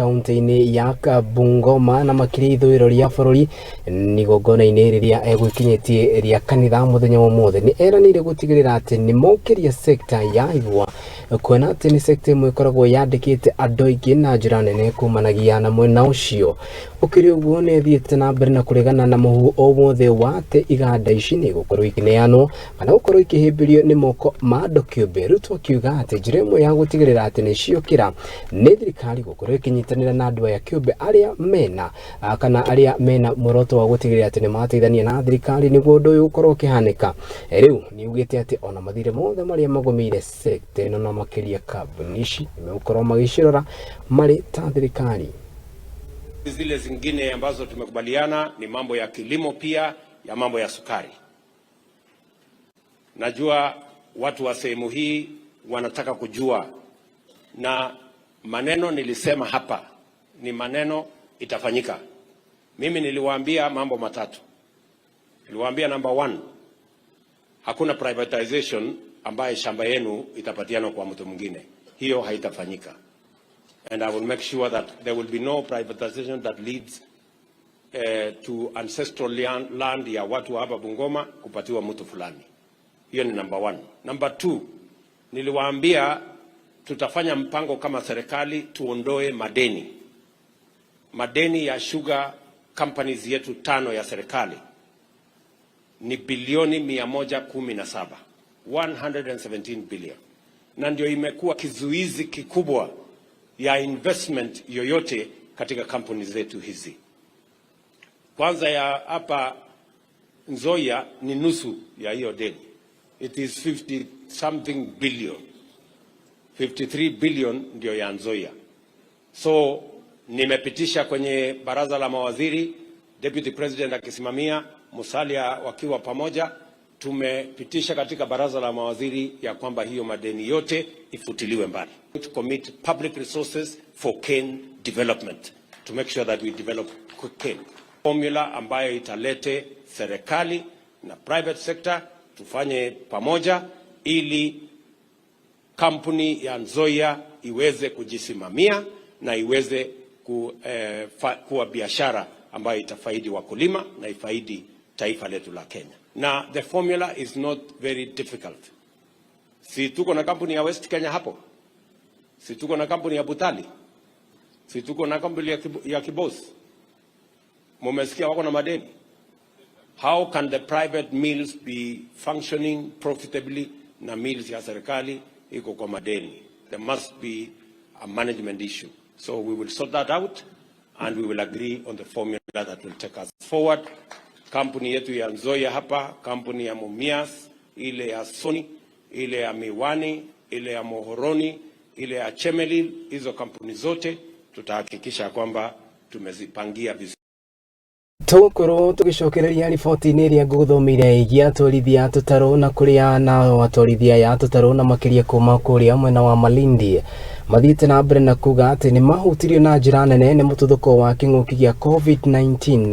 Kaunti-inĩ ya Bungoma na makĩria ithũĩro rĩa bũrũri igongona-inĩ rĩrĩa egwĩkinyĩtie rĩa kanitha mũthenya wa ũmũthĩ nĩ eranĩire gũtigĩrĩra atĩ nĩ mokĩria sekta ya igwa kuona atĩ nĩ sekta ĩmwe ĩkoragwo yandĩkĩte andũ aingĩ na njĩra nene kumanagia na mwena ũcio. Ũkĩrĩ ũguo nĩ athiĩte na mbere na kũregana na mũhuhu o wothe wa atĩ iganda ici nĩ igũkorwo ikĩneanwo kana gũkorwo ikĩhĩmbĩrio nĩ moko ma andũ kĩũmbe. Ruto akiuga atĩ njĩra ĩmwe ya gũtigĩrĩra atĩ nĩ ciokĩra nĩ thirikari gũkorwo ĩkĩnyitanĩra na andũ aya kĩũmbe arĩa mena kana arĩa mena muoroto wa gũtigĩrĩra atĩ nĩ mateithania na thirikari nĩguo ũndũ ũyũ ũkorwo ũkĩhanĩka. Rĩu nĩ augĩte atĩ ona mathirĩ mothe marĩa magũmĩire sekta ĩno na makĩria kambuni ici nĩ megũkorwo magĩcirora marĩ ta thirikari. Zile zingine ambazo tumekubaliana ni mambo ya kilimo, pia ya mambo ya sukari. Najua watu wa sehemu hii wanataka kujua, na maneno nilisema hapa ni maneno itafanyika. Mimi niliwaambia mambo matatu. Niliwaambia number one, hakuna privatization ambaye shamba yenu itapatiana kwa mtu mwingine, hiyo haitafanyika. And I will make sure that there will be no privatization that leads to ancestral land ya watu wa hapa Bungoma kupatiwa mtu fulani. Hiyo ni number one. Number two, niliwaambia tutafanya mpango kama serikali tuondoe madeni. Madeni ya sugar companies yetu tano ya serikali ni bilioni 117, 117 billion, na ndio imekuwa kizuizi kikubwa ya investment yoyote katika kampuni zetu hizi. Kwanza ya hapa Nzoia ni nusu ya hiyo deni, it is 50 something billion, 53 billion ndio ya Nzoia. So nimepitisha kwenye baraza la mawaziri, Deputy President akisimamia, Musalia wakiwa pamoja, tumepitisha katika baraza la mawaziri ya kwamba hiyo madeni yote ifutiliwe mbali. To commit public resources for cane development to make sure that we develop cane. Formula ambayo italete serikali na private sector tufanye pamoja ili kampuni ya Nzoia iweze kujisimamia na iweze kuwa biashara ambayo itafaidi wakulima na ifaidi taifa letu la Kenya. Na the formula is not very difficult. Si tuko na kampuni ya West Kenya hapo? Si tuko na kampuni ya Butali? Si tuko na kampuni ya Kibos? Mumesikia wako na madeni? How can the private mills be functioning profitably na mills ya serikali iko kwa madeni? There must be a management issue. So we will sort that out and we will agree on the formula that will take us forward. Kampuni yetu ya Nzoia hapa, kampuni ya Mumias, ile ya Sony, ile ya Miwani, ile ya Muhoroni, ile ya Chemelil, hizo kampuni zote tutahakikisha kwamba tumezipangia vizuri. Tũgũkorwo tũgĩcokereria riboti-inĩ ĩrĩa ngũgũthomeire ĩgiĩ atwarithia a tũtarũ na kũrĩa nao atwarithia aya a tũtarũ na makĩria kuma kũrĩa mwena wa Malindi mathiĩte na mbere na kuga atĩ nĩ mahutirio na njĩra nene nĩ mũtuthũko wa kĩng'ũki gĩa COVID-19.